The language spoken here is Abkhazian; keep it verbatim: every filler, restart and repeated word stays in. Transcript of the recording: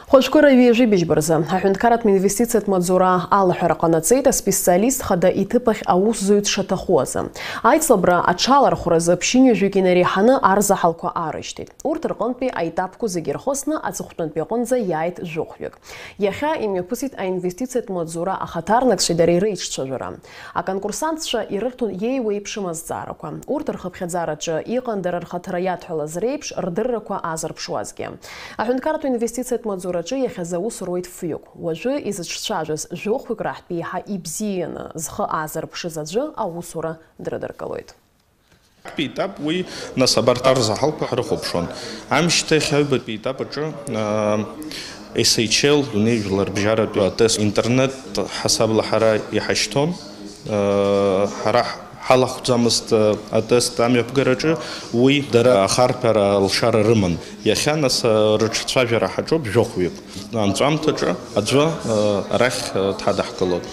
Хәажәкыра ҩажәи быжьба рзы аҳәынҭқарратә инвестициатә маҵзура алаҳәара ҟанаҵеит аспециалист хада иҭыԥ ахь аусзуҩ дшаҭаху азы. Аицлабра аҽалархәразы ԥшьынҩажәик инареиҳаны арзаҳалқәа аарышьҭит. Урҭ рҟынтәи аетапқәа зегьы ирхысны аҵыхәтәантәи аҟынӡа иааит жәохәҩык. Иахьа имҩаԥысит аинвестициатә маҵзура ахаҭарнакцәеи дареи реиҿцәажәара. Аконкурсантцәа ирырҭон иеиуеиԥшым азҵаарақәа. Урҭ рхыԥхьаӡараҿы иҟан дара рхаҭара иадҳәалаз реиԥш рдыррақәа азырԥшуазгьы. Аҳәынҭқарратә инвестициатә маҵзураҿы иахьазы аус руеит фҩык. Уажәы изыҿцәажәаз жәохәҩык раҳтә еиҳа ибзианы зхы аазырԥшыз аӡәы аусура дрыдыркылоит. Актәи етап уи, нас, абарҭ арзаҳалқәа ҳрыхәаԥшуан. Амшьҭахь аҩбатәи етап аҿы, аа, S H L дунеи жәларбжьаратәи атест интернет ҳасабла ҳара иҳашьҭон. Ҳара ҳалахәӡамызт атест амҩаԥгараҿы, уи дара ахарҭәара алшара рыман. Иахьа, нас, рыҿцәажәара ҳаҿуп жәохәҩык. Анҵәамҭаҿы аӡәы арахь дҳадаҳкылоит.